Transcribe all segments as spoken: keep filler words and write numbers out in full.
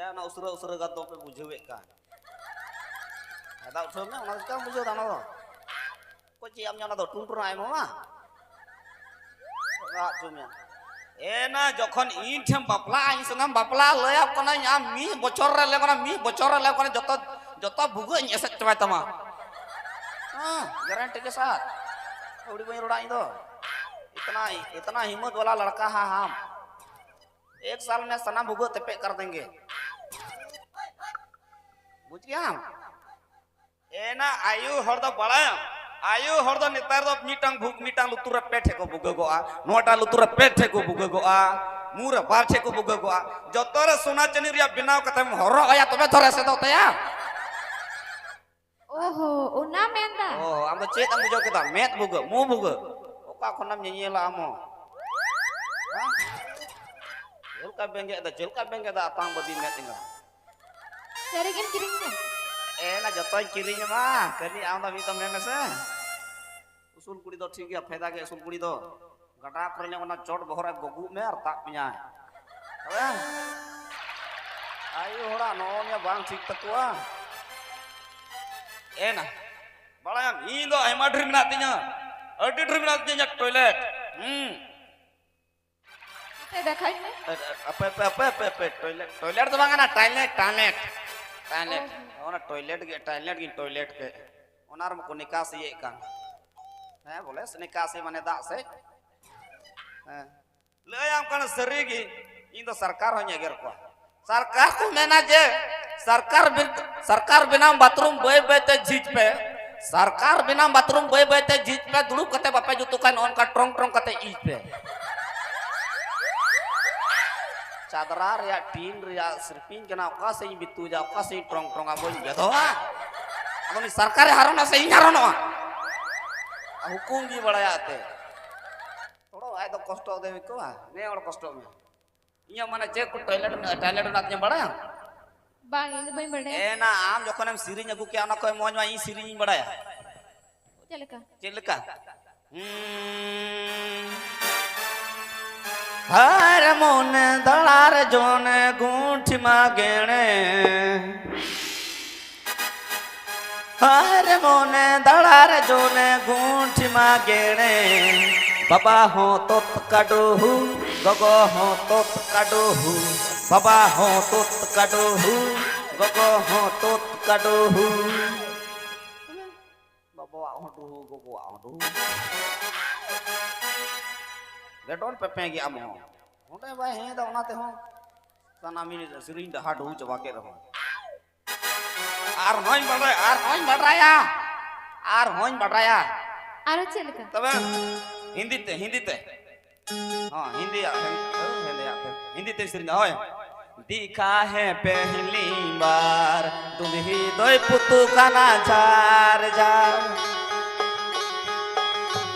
ᱚᱱᱟ ᱩᱥᱟᱹᱨᱟ ᱩᱥᱟᱹᱨᱟ ᱜᱟᱫ ᱫᱚ ᱯᱮ ᱵᱩᱡᱷᱟᱹᱣᱮᱫ ᱠᱟᱱ᱾ ᱟᱫᱚ ᱩᱴᱷᱟᱹᱣ ᱢᱮ, ᱚᱱᱟ ᱫᱚ ᱪᱤᱠᱟᱢ ᱵᱩᱡᱷᱟᱹᱣ ᱫᱟ ᱚᱱᱟ ᱫᱚ? ᱚᱠᱚᱭ ᱪᱮᱫ ᱮᱢ ᱧᱟᱢ ᱚᱱᱟ ᱫᱚ? ᱴᱩᱱ ᱴᱩᱱ ᱟᱭᱢᱟ ᱢᱟ᱾ ᱨᱟᱜ ᱦᱚᱪᱚ ᱢᱮᱭᱟ᱾ ᱮᱱᱟ ᱡᱚᱠᱷᱚᱱ ᱤᱧ ᱴᱷᱮᱱ ᱵᱟᱯᱞᱟᱜᱼᱟ, ᱤᱧ ᱥᱚᱸᱜᱮᱢ ᱵᱟᱯᱞᱟ, ᱞᱟᱹᱭᱟᱢ ᱠᱟᱹᱱᱟᱹᱧ, ᱟᱢ ᱢᱤᱫ ᱵᱚᱪᱷᱚᱨ ᱨᱮ ᱞᱟᱹᱭ ᱠᱟᱱᱟ, ᱢᱤᱫ ᱵᱚᱪᱷᱚᱨ ᱨᱮ ᱞᱟᱹᱭ ᱠᱟᱱᱟ, ᱡᱚᱛᱚ, ᱡᱚᱛᱚ ᱵᱷᱩᱜᱟᱹᱜ ᱤᱧ ᱮᱥᱮᱫ ᱪᱟᱵᱟᱭ ᱛᱟᱢᱟ᱾ ᱦᱮᱸ, ᱜᱟᱨᱮᱱᱴᱤ ᱠᱮ ᱥᱟᱛ᱾ ᱟᱹᱣᱲᱤ ᱵᱟᱹᱧ ᱨᱚᱲᱟ ᱤᱧ ᱫᱚ᱾ ᱤᱛᱱᱟ, ᱤᱛᱱᱟ ᱦᱤᱢᱢᱚᱛ ᱣᱟᱞᱟ ᱞᱟᱲᱠᱟ ᱦᱟᱸ ᱦᱟᱢ᱾ ᱮᱠ ᱥᱟᱞ ᱢᱮ ᱥᱟᱱᱟᱢ ᱵᱷᱩᱜᱟᱹᱜ ᱛᱮᱯᱮᱫ ᱠᱟᱨ ᱫᱮᱝᱜᱮ᱾ ᱵᱩᱡᱽ ᱜᱮᱭᱟᱢ? ᱮᱱᱟ ᱟᱭᱩ ᱦᱚᱲ ᱫᱚ ᱵᱟᱲᱟᱭᱟᱢ, ᱟᱭᱩ ᱦᱚᱲ ᱫᱚ ᱱᱮᱛᱟᱨ ᱫᱚ ᱢᱤᱫᱴᱟᱝ ᱵᱷᱩ-, ᱢᱤᱫᱴᱟᱝ ᱞᱩᱛᱩᱨ ᱨᱮ ᱯᱮ ᱴᱷᱮᱡ ᱠᱚ ᱵᱷᱩᱜᱟᱹᱜᱚᱜᱼᱟ, ᱱᱚᱣᱟᱴᱟᱜ ᱞᱩᱛᱩᱨ ᱨᱮ ᱯᱮ ᱴᱷᱮᱡ ᱠᱚ ᱵᱷᱩᱜᱟᱹᱜᱚᱜᱼᱟ, ᱢᱩ ᱨᱮ ᱵᱟᱨ ᱴᱷᱮᱡ ᱠᱚ ᱵᱷᱩᱜᱟᱹᱜᱚᱜᱼᱟ᱾ ᱡᱚᱛᱚ ᱨᱮ ᱥᱚᱱᱟ ᱪᱟᱹᱱᱤ ᱨᱮᱭᱟᱜ ᱵᱮᱱᱟᱣ ᱠᱟᱛᱮᱢ ᱦᱚᱨᱚᱜ ᱟᱭᱟ, ᱛᱚᱵᱮ ᱛᱚ ᱨᱮ ᱮᱥᱮᱫᱚᱜ ᱛᱟᱭᱟ᱾ ᱚᱦᱚ, ᱚᱱᱟ ᱢᱮᱱᱫᱟ᱾ ᱚ, ᱟᱢ ᱫᱚ ᱪᱮᱫ ᱮᱢ ᱵᱩᱡᱷᱟᱹᱣ ᱠᱮᱫᱟ? ᱢᱮᱫ ᱵᱷᱩᱜᱟᱹᱜ, ᱢᱩ ᱵᱷᱩᱜᱟᱹᱜ᱾ ᱚᱠᱟ ᱠᱷᱚᱱᱮᱢ ᱧᱮᱧᱮᱞᱟ ᱟᱢ ᱦᱚᱸ? ᱦᱮᱸ? ᱪᱮᱫ ᱞᱮᱠᱟ ᱵᱮᱸᱜᱮᱫ ᱫᱟ, ᱪᱮᱫ ᱞᱮᱠᱟ ᱵᱮᱸᱜᱮᱫ ᱫᱟ ᱟᱛᱟᱝ ᱵᱟᱹᱫᱤ ᱢᱮᱫ ᱮᱸᱜᱟ᱾ ᱥᱟᱹᱨᱤ ᱜᱮᱢ ᱠᱤᱨᱤᱧ ᱫᱟ? ᱮ ᱱᱟ, ᱡᱚᱛᱚᱧ ᱠᱤᱨᱤᱧ ᱟᱢᱟ, ᱠᱷᱟᱹᱞᱤ ᱟᱢ ᱫᱚ ᱢᱤᱫ ᱫᱚᱢ ᱢᱮᱱ ᱢᱮᱥᱮ᱾ ᱩᱥᱩᱞ ᱠᱩᱲᱤ ᱫᱚ ᱴᱷᱤᱠ ᱜᱮᱭᱟ, ᱯᱷᱟᱭᱫᱟ ᱜᱮ ᱩᱥᱩᱞ ᱠᱩᱲᱤ ᱫᱚ᱾ ᱜᱟᱰᱟ ᱠᱚᱨᱮ ᱧᱟᱢ ᱚᱱᱟ ᱪᱚᱴ ᱵᱚᱦᱚᱜ ᱨᱮ ᱜᱚᱜᱩᱜ ᱢᱮ ᱟᱨ ᱛᱟᱵ ᱢᱮᱭᱟᱭ᱾ ᱦᱮᱸ? ᱟᱭᱳ ᱦᱚᱲᱟᱜ ᱱᱚᱜᱼᱚ ᱱᱤᱭᱟᱹ ᱵᱟᱝ ᱴᱷᱤᱠ ᱛᱟᱠᱚᱣᱟ᱾ ᱮ ᱱᱟ, ᱵᱟᱲᱟᱭᱟᱢ, ᱤᱧ ᱫᱚ ᱟᱭᱢᱟ ᱰᱷᱮᱨ ᱢᱮᱱᱟᱜ ᱛᱤᱧᱟ, ᱟᱹᱰᱤ ᱰᱷᱮᱨ ᱢᱮᱱᱟᱜ ᱛᱤᱧᱟ ᱴᱚᱭᱞᱮᱴ᱾ ᱦᱩᱸ᱾ ᱟᱯᱮ ᱫᱮᱠᱷᱟᱣ ᱢᱮ᱾ ᱟᱯᱮ, ᱟᱯᱮ, ᱟᱯᱮ, ᱟᱯᱮ, ᱟᱯᱮ, ᱴᱚᱭᱞᱮᱴ, ᱴᱚᱭᱞᱮᱴ ᱫᱚ ᱵᱟᱝ ᱠᱟᱱᱟ, ᱴᱟᱭᱞᱮᱴ, ᱴᱟᱭᱞᱮᱴ, ᱴᱟᱭᱞᱮᱴ᱾ ᱚ᱾ ᱚᱱᱟ ᱴᱚᱭᱞᱮᱴ ᱜᱮ, ᱴᱟᱭᱞᱮᱴ ᱜᱤᱧ ᱴᱚᱭᱞᱮᱴ ᱠᱮᱫ᱾ ᱚᱱᱟ ᱨᱮᱢᱟ ᱠᱚ ᱱᱤᱠᱟᱥ ᱤᱭᱟᱹᱜ ᱠᱟᱱ᱾ ᱦᱮᱸ, ᱵᱚᱞᱮ, ᱱᱤᱠᱟᱥᱤ ᱢᱟᱱᱮ ᱫᱟᱜ ᱥᱮᱡ᱾ ᱦᱮᱸ᱾ ᱞᱟᱹᱭᱟᱢ ᱠᱟᱱᱟ ᱥᱟᱹᱨᱤ ᱜᱮ, ᱤᱧ ᱫᱚ ᱥᱚᱨᱠᱟᱨ ᱦᱚᱸᱧ ᱮᱜᱮᱨ ᱠᱚᱣᱟ᱾ ᱥᱚᱨᱠᱟᱨ ᱠᱚ ᱢᱮᱱᱟ ᱡᱮ ᱥᱚᱨᱠᱟᱨ ᱵᱮᱱ-, ᱥᱚᱨᱠᱟᱨ ᱵᱮᱱᱟᱣ ᱵᱟᱛᱷᱨᱩᱢ ᱵᱟᱹᱭ ᱵᱟᱹᱭ ᱛᱮ ᱡᱷᱤᱡ ᱯᱮ᱾ ᱥᱚᱨᱠᱟᱨ ᱵᱮᱱᱟᱣ ᱵᱟᱛᱷᱨᱩᱢ ᱵᱟᱹᱭ ᱵᱟᱹᱭ ᱛᱮ ᱡᱷᱤᱡ ᱯᱮ, ᱫᱩᱲᱩᱵ ᱠᱟᱛᱮ ᱵᱟᱯᱮ ᱡᱩᱛᱩᱜ ᱠᱷᱟᱱ ᱱᱚᱜᱼᱚ ᱱᱚᱝᱠᱟ ᱴᱨᱚᱝ ᱴᱨᱚᱝ ᱠᱟᱛᱮ ᱤᱡ ᱯᱮ᱾ ᱪᱟᱫᱽᱨᱟ ᱨᱮᱭᱟᱜ, ᱴᱤᱱ ᱨᱮᱭᱟᱜ ᱥᱤᱨᱯᱤᱧ ᱠᱟᱱᱟ, ᱚᱠᱟ ᱥᱮᱫ ᱤᱧ ᱵᱤᱛᱩᱡᱟ, ᱚᱠᱟ ᱥᱮᱫ ᱤᱧ ᱴᱨᱚᱝ ᱴᱨᱚᱝᱟ, ᱵᱟᱹᱧ ᱵᱮᱫᱷᱚᱣᱟ᱾ ᱟᱫᱚ ᱩᱱᱤ ᱥᱚᱨᱠᱟᱨᱮ ᱦᱟᱨᱚᱱᱟ ᱥᱮ ᱤᱧ ᱦᱟᱨᱚᱱᱚᱜᱼᱟ? ᱟᱨ ᱦᱩᱠᱩᱢ ᱜᱮ ᱵᱟᱲᱟᱭᱟ ᱮᱱᱛᱮ᱾ ᱛᱷᱚᱲᱟ ᱟᱡ ᱫᱚ ᱠᱚᱥᱴᱚ ᱫᱚᱭ ᱟᱹᱭᱠᱟᱹᱣᱟ, ᱱᱮ ᱦᱚᱲ ᱠᱚᱥᱴᱚᱜ ᱢᱮ᱾ ᱤᱧᱟᱹᱜ ᱢᱟᱱᱮ ᱪᱮᱫ ᱠᱚ ᱴᱚᱭᱞᱮᱴ ᱢᱮᱱᱟᱜᱼᱟ, ᱴᱚᱭᱞᱮᱴ ᱢᱮᱱᱟᱜ ᱛᱤᱧᱟ ᱵᱟᱲᱟᱭᱟᱢ? ᱵᱟᱝ, ᱤᱧ ᱫᱚ ᱵᱟᱹᱧ ᱵᱟᱲᱟᱭᱟ᱾ ᱮ ᱱᱟ, ᱟᱢ ᱡᱚᱠᱷᱚᱱᱮᱢ ᱥᱮᱨᱮᱧ ᱟᱹᱜᱩ ᱠᱮᱭᱟ, ᱚᱱᱟ ᱠᱷᱚᱱ ᱢᱚᱡᱽ ᱢᱟ ᱤᱧ ᱥᱮᱨᱮᱧ ᱤᱧ ᱵᱟᱲᱟᱭᱟ᱾ ᱪᱮᱫ ᱞᱮᱠᱟ? ᱪᱮᱫ ᱞᱮᱠᱟ? ᱦᱩᱸ᱾ ᱦᱟᱨ ᱢᱚᱱᱮ ᱫᱟᱲᱟᱨ ᱡᱚᱱᱮ ᱜᱩᱸᱴᱷᱤ ᱢᱟ ᱜᱮᱬᱮ᱾ ᱦᱟᱨ ᱢᱚᱱᱮ ᱫᱟᱲᱟᱨ ᱡᱚᱱᱮ ᱜᱩᱸᱴᱷᱤ ᱢᱟ ᱜᱮᱬᱮ᱾ ᱵᱟᱵᱟ ᱦᱚᱸ ᱛᱚᱛ ᱠᱟᱰᱩᱦᱩ, ᱜᱚᱜᱚ ᱦᱚᱸ ᱛᱚᱛ ᱠᱟᱰᱩᱦᱩ᱾ ᱵᱟᱵᱟ ᱦᱚᱸ ᱛᱚᱛ ᱠᱟᱰᱩᱦᱩ, ᱜᱚᱜᱚ ᱦᱚᱸ ᱛᱚᱛ ᱠᱟᱰᱩᱦᱩ᱾ ᱵᱟᱵᱟᱣᱟᱜ ᱦᱚᱸ ᱰᱩᱦᱩ, ᱜᱚᱜᱚᱣᱟᱜ ᱦᱚᱸ ᱰᱩᱦᱩ᱾ ᱵᱮᱰᱚᱱ ᱯᱮᱯᱮ ᱜᱮ ᱟᱢ ᱦᱚᱸ᱾ ᱚᱸᱰᱮ ᱵᱟᱭ ᱦᱮᱸ ᱫᱟ, ᱚᱱᱟ ᱛᱮᱦᱚᱸ ᱥᱟᱱᱟᱢ ᱥᱮᱨᱮᱧ ᱰᱟᱦᱟ ᱰᱩᱦᱩ ᱪᱟᱵᱟ ᱠᱮᱫ ᱨᱮᱦᱚᱸ᱾ ᱟᱨ ᱦᱚᱸᱧ ᱵᱟᱰᱟᱭᱟ, ᱟᱨ ᱦᱚᱸᱧ ᱵᱟᱰᱟᱭᱟ, ᱟᱨ ᱦᱚᱸᱧ ᱵᱟᱰᱟᱭᱟ᱾ ᱟᱨᱚ ᱪᱮᱫ ᱞᱮᱠᱟ? ᱛᱚᱵᱮ ᱦᱤᱱᱫᱤ ᱛᱮ, ᱦᱤᱱᱫᱤ ᱛᱮ᱾ ᱦᱚᱸ, ᱦᱤᱱᱫᱤᱭᱟᱜ, ᱦᱤᱱ-, ᱦᱤᱱᱫᱤᱭᱟᱜ ᱛᱮ᱾ ᱦᱤᱱᱫᱤ ᱛᱮ ᱥᱮᱨᱮᱧ ᱫᱟ, ᱦᱳᱭ᱾ ᱫᱤᱠᱷᱟ ᱦᱮ ᱯᱮᱦᱞᱤ ᱵᱟᱨ, ᱫᱩᱞᱦᱤ ᱫᱚᱭ ᱯᱩᱛᱩ ᱠᱟᱱᱟ ᱡᱷᱟᱨ ᱡᱷᱟᱨ᱾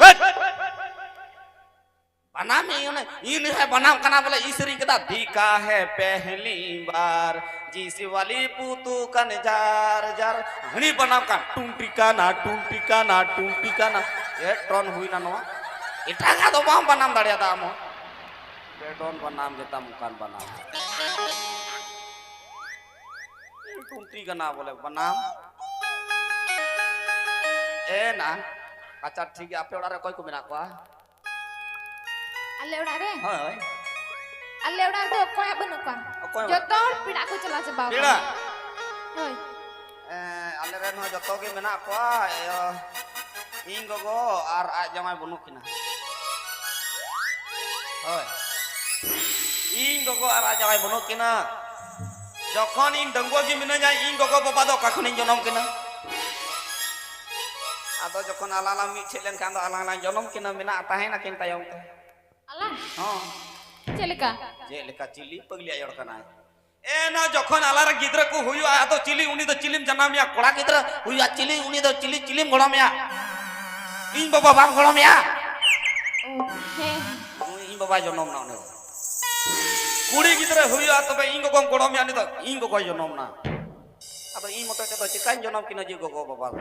ᱦᱮᱴ! ᱵᱟᱱᱟᱢ ᱤᱧ ᱚᱱᱮ, ᱤᱧ ᱦᱮ ᱵᱟᱱᱟᱢ ᱠᱟᱱᱟ ᱵᱚᱞᱮ, ᱤᱧ ᱥᱮᱨᱮᱧ ᱠᱮᱫᱟ, ᱫᱤᱠᱷᱟ ᱦᱮ ᱯᱮᱦᱞᱤ ᱵᱟᱨ, ᱡᱤᱥᱤ ᱣᱟᱞᱤ ᱯᱩᱛᱩ ᱠᱟᱱ ᱡᱷᱟᱨ ᱡᱷᱟᱨ᱾ ᱦᱟᱹᱱᱤ ᱵᱟᱱᱟᱢ ᱠᱟᱱ, ᱴᱩᱱᱴᱤ ᱠᱟᱱᱟ, ᱴᱩᱱᱴᱤ ᱠᱟᱱᱟ, ᱴᱩᱱᱴᱤ ᱠᱟᱱᱟ᱾ ᱪᱮᱫ ᱴᱚᱱ ᱦᱩᱭᱱᱟ ᱱᱚᱣᱟ? ᱮᱴᱟᱜᱟᱜ ᱫᱚ ᱵᱟᱢ ᱵᱟᱱᱟᱢ ᱫᱟᱲᱮᱭᱟᱫᱟ ᱟᱢ ᱦᱚᱸ᱾ ᱯᱮ ᱴᱚᱱ ᱵᱟᱱᱟᱢ ᱜᱮᱛᱟᱢ ᱚᱱᱠᱟᱱ ᱵᱟᱱᱟᱢ᱾ ᱴᱩᱱᱴᱤ ᱠᱟᱱᱟ ᱵᱚᱞᱮ ᱵᱟᱱᱟᱢ᱾ ᱮ ᱱᱟ, ᱟᱪᱪᱷᱟ ᱴᱷᱤᱠ ᱜᱮᱭᱟ, ᱟᱯᱮ ᱚᱲᱟᱜ ᱨᱮ ᱚᱠᱚᱭ ᱠᱚ ᱢᱮᱱᱟᱜ ᱠᱚᱣᱟ? ᱟᱞᱮ ᱚᱲᱟᱜ ᱨᱮ? ᱦᱳᱭ, ᱦᱳᱭ᱾ ᱟᱞᱮ ᱚᱲᱟᱜ ᱨᱮᱫᱚ ᱚᱠᱚᱭ ᱦᱚᱸ ᱵᱟᱹᱱᱩᱜ ᱠᱚᱣᱟ᱾ ᱚᱠᱚᱭ ᱦᱚᱸ ᱡᱚᱛᱚ ᱦᱚᱲ ᱯᱮᱲᱟ ᱠᱚ ᱪᱟᱞᱟᱣ ᱪᱟᱵᱟ ᱯᱮᱲᱟ? ᱟᱠᱟᱱᱟ᱾ ᱦᱳᱭ᱾ ᱮᱸ, ᱟᱞᱮ ᱨᱮᱱ ᱦᱚᱸ ᱡᱚᱛᱚ ᱜᱮ ᱢᱮᱱᱟᱜ ᱠᱚᱣᱟ᱾ ᱤᱭᱟᱹ, ᱤᱧ ᱜᱚᱜᱚ ᱟᱨ ᱟᱡ ᱡᱟᱶᱟᱭ ᱵᱟᱹᱱᱩᱜ ᱠᱤᱱᱟ᱾ ᱦᱳᱭ᱾ ᱤᱧ ᱜᱚᱜᱚ ᱟᱨ ᱟᱡ ᱡᱟᱶᱟᱭ ᱵᱟᱹᱱᱩᱜ ᱠᱤᱱᱟ᱾ ᱡᱚᱠᱷᱚᱱ ᱤᱧ ᱰᱟᱺᱜᱩᱣᱟᱹ ᱜᱮ ᱢᱤᱱᱟᱹᱧᱟ, ᱤᱧ ᱜᱚᱜᱚ ᱵᱟᱵᱟ ᱫᱚ ᱚᱠᱟ ᱠᱷᱚᱱᱤᱧ ᱡᱚᱱᱚᱢ ᱠᱤᱱᱟ? ᱟᱫᱚ ᱡᱚᱠᱷᱚᱱ ᱟᱞᱟᱝ ᱞᱟᱝ ᱢᱤᱫ ᱴᱷᱮᱡ ᱞᱮᱱᱠᱷᱟᱱ ᱫᱚ ᱟᱞᱟᱝ ᱞᱟᱝ ᱡᱚᱱᱚᱢ ᱠᱤᱱᱟ, ᱢᱮᱱᱟᱜ ᱛᱟᱦᱮᱱᱟᱠᱤᱱ ᱛᱟᱭᱚᱢ ᱛᱮ᱾ ᱟᱞᱟᱝ? ᱦᱚᱸ᱾ ᱪᱮᱫ ᱞᱮᱠᱟ? ᱪᱮᱫ ᱞᱮᱠᱟ ᱪᱤᱞᱤ ᱯᱟᱹᱜᱽᱞᱤ ᱟᱭᱳ ᱠᱟᱱᱟᱭ? ᱮ ᱱᱟ, ᱡᱚᱠᱷᱚᱱ ᱟᱞᱟᱝ ᱨᱮ ᱜᱤᱫᱽᱨᱟᱹ ᱠᱚ ᱦᱩᱭᱩᱜᱼᱟ, ᱟᱫᱚ ᱪᱤᱞᱤ ᱩᱱᱤ ᱫᱚ ᱪᱤᱞᱤᱢ ᱡᱟᱱᱟᱢᱮᱭᱟ? ᱠᱚᱲᱟ ᱜᱤᱫᱽᱨᱟᱹ ᱦᱩᱭᱩᱜᱼᱟ, ᱪᱤᱞᱤ ᱩᱱᱤ ᱫᱚ ᱪᱤᱞᱤ, ᱪᱤᱞᱤᱢ ᱜᱚᱲᱚᱢᱮᱭᱟ? ᱤᱧ ᱵᱟᱵᱟ ᱵᱟᱢ ᱜᱚᱲᱚᱢᱮᱭᱟ? ᱚ, ᱦᱮᱸ᱾ ᱩᱱᱤ ᱤᱧ ᱵᱟᱵᱟᱭ ᱡᱚᱱᱚᱢ ᱱᱟ ᱩᱱᱤ ᱫᱚ᱾ ᱠᱩᱲᱤ ᱜᱤᱫᱽᱨᱟᱹ ᱦᱩᱭᱩᱜᱼᱟ, ᱛᱚᱵᱮ ᱤᱧ ᱜᱚᱜᱚᱢ ᱜᱚᱲᱚᱢᱮᱭᱟ? ᱩᱱᱤ ᱫᱚ ᱤᱧ ᱜᱚᱜᱚᱭ ᱡᱚᱱᱚᱢ ᱱᱟ᱾ ᱟᱫᱚ ᱤᱧ ᱢᱚᱛᱚᱡ ᱛᱮᱫᱚ ᱪᱤᱠᱟᱹᱧ ᱡᱚᱱᱚᱢ ᱠᱤᱱᱟ ᱡᱮ ᱜᱚᱜᱚ ᱵᱟᱵᱟ ᱫᱚ?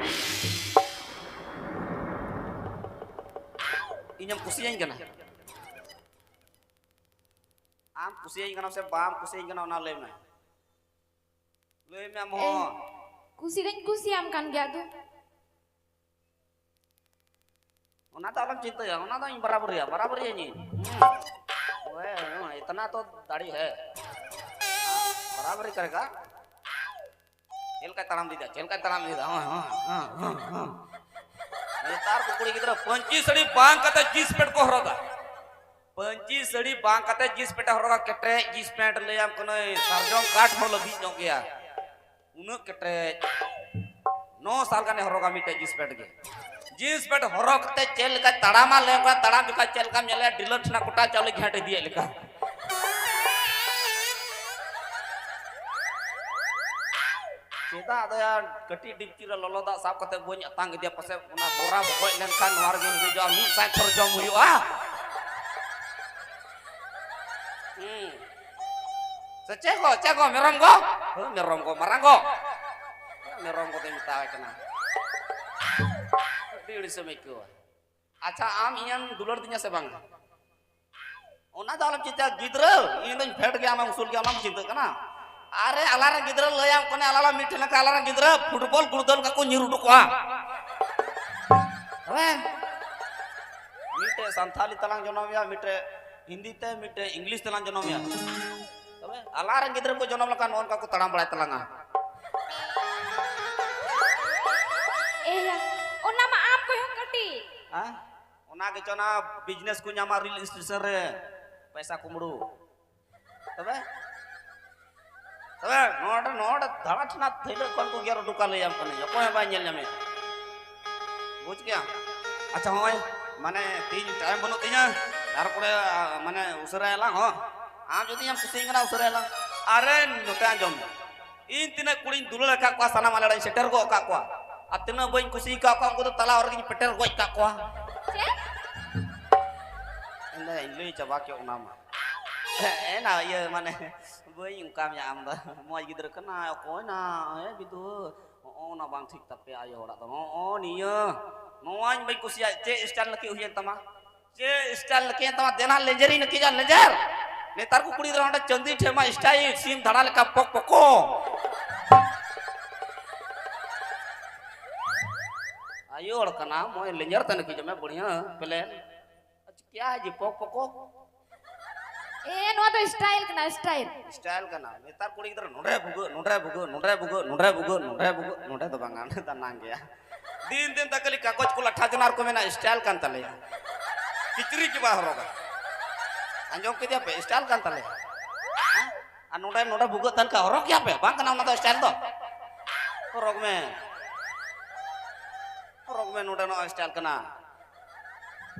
ᱤᱧᱮᱢ ᱠᱩᱥᱤᱭᱟᱹᱧ ᱠᱟᱱᱟ? ᱟᱢ ᱠᱩᱥᱤᱭᱟᱹᱧ ᱠᱟᱱᱟᱢ ᱥᱮ ᱵᱟᱢ ᱠᱩᱥᱤᱭᱟᱹᱧ ᱠᱟᱱᱟ, ᱚᱱᱟ ᱞᱟᱹᱭ ᱢᱮ᱾ ᱞᱟᱹᱭ ᱢᱮ ᱟᱢ ᱦᱚᱸ᱾ ᱠᱩᱥᱤ ᱫᱚᱧ ᱠᱩᱥᱤᱭᱟᱢ ᱠᱟᱱ ᱜᱮᱭᱟ ᱟᱫᱚ᱾ ᱚᱱᱟ ᱫᱚ ᱟᱞᱚᱢ ᱪᱤᱱᱛᱟᱹᱭᱟ, ᱚᱱᱟ ᱫᱚ ᱤᱧ ᱵᱟᱨᱟᱵᱟᱨᱤᱭᱟ, ᱵᱟᱨᱟᱵᱟᱨᱤᱭᱟᱹᱧ ᱤᱧ᱾ ᱦᱩᱸ᱾ ᱳᱭ, ᱳᱭ, ᱤᱛᱱᱟ ᱛᱚ ᱫᱟᱲᱤ ᱦᱮ᱾ ᱵᱟᱨᱟᱵᱟᱨᱤ ᱠᱟᱨᱮᱜᱟ᱾ ᱪᱮᱫ ᱞᱮᱠᱟᱭ ᱛᱟᱲᱟᱢ ᱤᱫᱤᱭᱮᱫᱟ, ᱪᱮᱫ ᱞᱮᱠᱟᱭ ᱛᱟᱲᱟᱢ ᱤᱫᱤᱭᱮᱫᱟ? ᱦᱳᱭ, ᱦᱳᱭ, ᱦᱳᱭ, ᱦᱳᱭ, ᱦᱳᱭ᱾ ᱱᱮᱛᱟᱨ ᱠᱚ ᱠᱩᱲᱤ ᱜᱤᱫᱽᱨᱟᱹ ᱯᱟᱹᱧᱪᱤ ᱥᱟᱹᱲᱤ ᱵᱟᱝ ᱠᱟᱛᱮ ᱡᱤᱱᱥ ᱯᱮᱱᱴ ᱠᱚ ᱦᱚᱨᱚᱜᱟ᱾ ᱯᱟᱹᱧᱪᱤ ᱥᱟᱹᱲᱤ ᱵᱟᱝ ᱠᱟᱛᱮ ᱡᱤᱱᱥ ᱯᱮᱱᱴ ᱮ ᱦᱚᱨᱚᱜᱟ, ᱠᱮᱴᱮᱡ ᱡᱤᱱᱥ ᱯᱮᱱᱴ, ᱞᱟᱹᱭᱟᱢ ᱠᱟᱹᱱᱟᱹᱧ ᱥᱟᱨᱡᱚᱢ ᱠᱟᱴ ᱦᱚᱸ ᱞᱟᱹᱵᱤᱫ ᱧᱚᱜ ᱜᱮᱭᱟ᱾ ᱩᱱᱟᱹᱜ ᱠᱮᱴᱮᱡ᱾ ᱱᱚ ᱥᱟᱞ ᱜᱟᱱᱮ ᱦᱚᱨᱚᱜᱟ ᱢᱤᱫᱴᱮᱡ ᱡᱤᱱᱥ ᱯᱮᱱᱴ ᱜᱮ᱾ ᱡᱤᱱᱥ ᱯᱮᱱᱴ ᱦᱚᱨᱚᱜ ᱠᱟᱛᱮ ᱪᱮᱫ ᱞᱮᱠᱟᱭ ᱛᱟᱲᱟᱢᱟ, ᱞᱟᱹᱭᱟᱢ ᱠᱟᱱᱟ, ᱛᱟᱲᱟᱢ ᱡᱚᱠᱷᱟᱡ ᱪᱮᱫ ᱞᱮᱠᱟᱢ ᱧᱮᱞᱮᱭᱟ, ᱰᱤᱞᱟᱨ ᱴᱷᱮᱱᱟᱜ ᱠᱚᱴᱟ ᱪᱟᱣᱞᱮ ᱜᱷᱮᱸᱴ ᱤᱫᱤᱭᱮᱫ ᱞᱮᱠᱟ᱾ ᱪᱮᱫᱟᱜ ᱟᱫᱚ ᱭᱟ, ᱠᱟᱹᱴᱤᱡ ᱰᱤᱯᱪᱤ ᱨᱮ ᱞᱚᱞᱚ ᱫᱟᱜ ᱥᱟᱵ ᱠᱟᱛᱮ ᱵᱟᱹᱧ ᱟᱛᱟᱝ ᱤᱫᱤᱭᱟ, ᱯᱟᱥᱮᱡ ᱚᱱᱟ ᱵᱚᱨᱟ ᱵᱚᱜᱚᱡ ᱞᱮᱱᱠᱷᱟᱱ ᱱᱚᱣᱟ ᱨᱮᱜᱮ ᱦᱤᱨᱤᱡᱚᱜᱼᱟ, ᱢᱤᱫ ᱥᱟᱭ ᱛᱷᱚᱨ ᱡᱚᱢ ᱦᱩᱭᱩᱜᱼᱟ᱾ ᱦᱩᱸ᱾ ᱥᱮ ᱪᱮᱫ ᱜᱚ, ᱪᱮᱫ ᱜᱚ, ᱢᱮᱨᱚᱢ ᱜᱚ? ᱦᱳᱭ, ᱢᱮᱨᱚᱢ ᱜᱚ, ᱢᱟᱨᱟᱝ ᱜᱚ᱾ ᱢᱮᱨᱚᱢ ᱜᱚ ᱫᱚᱧ ᱢᱮᱛᱟᱣᱟᱭ ᱠᱟᱱᱟ᱾ ᱟᱹᱰᱤ ᱟᱹᱲᱤᱥᱮᱢ ᱟᱹᱭᱠᱟᱹᱣᱟ᱾ ᱟᱪᱪᱷᱟ, ᱟᱢ ᱤᱧᱮᱢ ᱫᱩᱞᱟᱹᱲ ᱫᱤᱧᱟ ᱥᱮ ᱵᱟᱝ? ᱚᱱᱟ ᱫᱚ ᱟᱞᱚᱢ ᱪᱤᱱᱛᱟᱹᱭᱟ, ᱜᱤᱫᱽᱨᱟᱹ, ᱤᱧ ᱫᱚᱧ ᱯᱷᱮᱰ ᱜᱮᱭᱟ, ᱟᱢᱮᱢ ᱩᱥᱩᱞ ᱜᱮᱭᱟ, ᱚᱱᱟᱢ ᱪᱤᱱᱛᱟᱹᱜ ᱠᱟᱱᱟ? ᱟᱨᱮ, ᱟᱞᱟᱝ ᱨᱮᱱ ᱜᱤᱫᱽᱨᱟᱹ ᱞᱟᱹᱭᱟᱢ ᱠᱟᱱᱟ, ᱟᱞᱟᱝ ᱞᱟᱝ ᱢᱤᱫ ᱴᱷᱮᱱ ᱞᱮᱱᱠᱷᱟᱱ ᱟᱞᱟᱝ ᱨᱮᱱ ᱜᱤᱫᱽᱨᱟᱹ ᱯᱷᱩᱴᱵᱚᱞ ᱜᱩᱲᱫᱟᱹᱣ ᱞᱮᱠᱟ ᱠᱚ ᱧᱤᱨ ᱩᱰᱩᱠᱚᱜᱼᱟ᱾ ᱦᱮᱸ? ᱢᱤᱫᱴᱮᱡ ᱥᱟᱱᱛᱷᱟᱞᱤ ᱛᱮᱞᱟᱝ ᱡᱚᱱᱚᱢᱮᱭᱟ, ᱢᱤᱫᱴᱮᱡ ᱦᱤᱱᱫᱤ ᱛᱮ, ᱢᱤᱫᱴᱮᱡ ᱤᱝᱞᱤᱥ ᱛᱮᱞᱟᱝ ᱡᱚᱱᱚᱢᱮᱭᱟ᱾ ᱛᱚᱵᱮ ᱟᱞᱟᱝ ᱨᱮᱱ ᱜᱤᱫᱽᱨᱟᱹ ᱠᱚ ᱡᱚᱱᱚᱢ ᱞᱮᱠᱷᱟᱱ ᱱᱚᱜᱼᱚ ᱱᱚᱝᱠᱟ ᱠᱚ ᱛᱟᱲᱟᱢ ᱵᱟᱲᱟᱭ ᱛᱟᱞᱟᱝᱟ᱾ ᱮᱭᱟ, ᱚᱱᱟ ᱢᱟ ᱟᱢ ᱠᱷᱚᱡ ᱦᱚᱸ ᱠᱟᱹᱴᱤᱡ᱾ ᱦᱮᱸ? ᱚᱱᱟ ᱜᱮᱪᱚ ᱚᱱᱟ ᱵᱤᱡᱽᱱᱮᱥ ᱠᱚ ᱧᱟᱢᱟ ᱨᱮᱞ ᱥᱴᱮᱥᱚᱱ ᱨᱮ, ᱯᱚᱭᱥᱟ ᱠᱩᱢᱵᱽᱲᱩ᱾ ᱛᱚᱵᱮ? ᱛᱚᱵᱮ ᱱᱚᱰᱮ, ᱱᱚᱰᱮ ᱫᱷᱟᱲᱟ ᱴᱷᱮᱱᱟ ᱛᱷᱟᱹᱭᱞᱟᱹᱜ ᱠᱷᱚᱱ ᱠᱚ ᱜᱮᱨ ᱩᱰᱩᱠᱟ, ᱞᱟᱹᱭᱟᱢ ᱠᱟᱹᱱᱟᱹᱧ, ᱚᱠᱚᱭ ᱦᱚᱸ ᱵᱟᱭ ᱧᱮᱞ ᱧᱟᱢᱮᱭᱟ᱾ ᱵᱩᱡᱽ ᱠᱮᱭᱟᱢ? ᱟᱪᱪᱷᱟ, ᱦᱚᱸᱜᱼᱚᱭ, ᱢᱟᱱᱮ, ᱛᱤᱦᱤᱧ ᱴᱟᱭᱤᱢ ᱵᱟᱹᱱᱩᱜ ᱛᱤᱧᱟᱹ, ᱛᱟᱨᱯᱚᱨᱮ, ᱟ, ᱢᱟᱱᱮ, ᱩᱥᱟᱹᱨᱟᱭᱟᱞᱟᱝ ᱦᱚᱸ᱾ ᱟᱢ ᱡᱩᱫᱤ ᱟᱢ ᱠᱩᱥᱤᱭᱟᱹᱧ ᱠᱟᱱᱟ, ᱩᱥᱟᱹᱨᱟᱭᱟᱞᱟᱝ᱾ ᱟᱨᱮ, ᱱᱚᱛᱮ ᱟᱸᱡᱚᱢ ᱢᱮ᱾ ᱤᱧ ᱛᱤᱱᱟᱹᱜ ᱠᱩᱲᱤᱧ ᱫᱩᱞᱟᱹᱲ ᱟᱠᱟᱫ ᱠᱚᱣᱟ, ᱥᱟᱱᱟᱢ ᱟᱞᱮ ᱚᱲᱟᱜ ᱤᱧ ᱥᱮᱴᱮᱨ ᱜᱚᱫ ᱟᱠᱟᱫ ᱠᱚᱣᱟ᱾ ᱟᱨ ᱛᱤᱱᱟᱹᱜ ᱵᱟᱹᱧ ᱠᱩᱥᱤ ᱟᱠᱟᱫ ᱠᱚᱣᱟ, ᱩᱱᱠᱩ ᱫᱚ ᱛᱟᱞᱟ ᱦᱚᱨ ᱨᱮᱜᱤᱧ ᱯᱮᱴᱮᱨ ᱜᱚᱡ ᱟᱠᱟᱫ ᱠᱚᱣᱟ᱾ ᱪᱮᱫ? ᱤᱧ ᱫᱚ ᱤᱧ ᱞᱟᱹᱭ ᱪᱟᱵᱟ ᱠᱮᱫ ᱚᱱᱟ ᱢᱟ᱾ ᱦᱮᱸ, ᱮᱱᱟ, ᱤᱭᱟᱹ, ᱢᱟᱱᱮ, ᱵᱟᱹᱧ ᱚᱱᱠᱟ ᱢᱮᱭᱟ ᱟᱢ ᱫᱚ᱾ ᱢᱚᱡᱽ ᱜᱤᱫᱽᱨᱟᱹ ᱠᱟᱱᱟᱭ, ᱚᱠᱚᱭ ᱱᱟ, ᱮ ᱵᱤᱫᱩ, ᱦᱚᱸᱜᱼᱚ ᱱᱟ ᱵᱟᱝ ᱴᱷᱤᱠ ᱛᱟᱯᱮᱭᱟ ᱟᱭᱳ ᱦᱚᱲᱟᱜ ᱫᱚ᱾ ᱦᱚᱸᱜᱼᱚ ᱱᱤᱭᱟᱹ, ᱱᱚᱣᱟᱧ ᱵᱟᱹᱧ ᱠᱩᱥᱤᱭᱟᱜ᱾ ᱪᱮᱫ style ᱱᱟᱹᱠᱤᱡ ᱦᱩᱭᱮᱱ ᱛᱟᱢᱟ? ᱪᱮᱫ style ᱱᱟᱹᱠᱤᱡ ᱮᱱ ᱛᱟᱢᱟ? ᱫᱮᱱᱟ ᱞᱮᱸᱡᱮᱨᱤᱧ ᱱᱟᱹᱠᱤᱡᱟ, ᱞᱮᱸᱡᱮᱨ᱾ ᱱᱮᱛᱟᱨ ᱠᱚ ᱠᱩᱲᱤ ᱜᱤᱫᱽᱨᱟᱹ ᱚᱸᱰᱮ ᱪᱟᱸᱫᱤ ᱴᱷᱮᱡ ᱢᱟ style ᱥᱤᱢ ᱫᱷᱟᱲᱟ ᱞᱮᱠᱟ ᱯᱚᱠ ᱯᱚᱠᱚ᱾ ᱟᱭᱳ ᱦᱚᱲ ᱠᱟᱱᱟ ᱢᱚᱭ ᱞᱮᱸᱡᱮᱨ ᱛᱮ ᱱᱟᱠᱤ ᱡᱚᱢᱮ ᱵᱩᱲᱦᱤᱭᱟᱹ ᱯᱮᱞᱮ᱾ ᱟᱪᱪᱷᱟ, ᱠᱭᱟ ᱦᱮ ᱡᱤ ᱯᱚᱠ ᱯᱚᱠᱚ? ᱮ, ᱱᱚᱣᱟ ᱫᱚ style ᱠᱟᱱᱟ, style᱾ Style ᱠᱟᱱᱟ᱾ ᱱᱮᱛᱟᱨ ᱠᱩᱲᱤ ᱜᱤᱫᱽᱨᱟᱹ ᱱᱚᱰᱮ ᱵᱷᱩᱜᱟᱹᱜ, ᱱᱚᱰᱮ ᱵᱷᱩᱜᱟᱹᱜ, ᱱᱚᱰᱮ ᱵᱷᱩᱜᱟᱹᱜ, ᱱᱚᱰᱮ ᱵᱷᱩᱜᱟᱹᱜ, ᱱᱚᱰᱮ ᱵᱷᱩᱜᱟᱹᱜ, ᱱᱚᱰᱮ ᱫᱚ ᱵᱟᱝᱟ, ᱚᱸᱰᱮ ᱫᱚ ᱱᱟᱝ ᱜᱮᱭᱟ᱾ ᱫᱤᱱ ᱫᱤᱱ ᱛᱮ ᱠᱷᱟᱹᱞᱤ ᱠᱟᱜᱚᱡᱽ ᱠᱚ ᱞᱟᱴᱷᱟ ᱡᱚᱱᱟ ᱨᱮᱠᱚ ᱢᱮᱱᱟ, style ᱠᱟᱱ ᱛᱟᱞᱮᱭᱟ᱾ ᱠᱤᱪᱨᱤᱡ ᱜᱮ ᱵᱟᱭ ᱦᱚᱨᱚᱜᱟ᱾ ᱟᱸᱡᱚᱢ ᱠᱮᱫᱮᱭᱟ ᱯᱮ, style ᱠᱟᱱ ᱛᱟᱞᱮᱭᱟ᱾ ᱦᱮᱸ? ᱟᱨ ᱱᱚᱰᱮ, ᱱᱚᱰᱮ ᱵᱷᱩᱜᱟᱹᱜ ᱛᱟᱦᱮᱱ ᱠᱷᱟᱱ ᱦᱚᱨᱚᱜ ᱜᱮᱭᱟ ᱯᱮ, ᱵᱟᱝ ᱠᱟᱱᱟ ᱚᱱᱟ ᱫᱚ style ᱫᱚ᱾ ᱦᱚᱨᱚᱜ ᱢᱮ᱾ ᱦᱚᱨᱚᱜ ᱢᱮ, ᱱᱚᱰᱮᱱᱟᱜ style ᱠᱟᱱᱟ᱾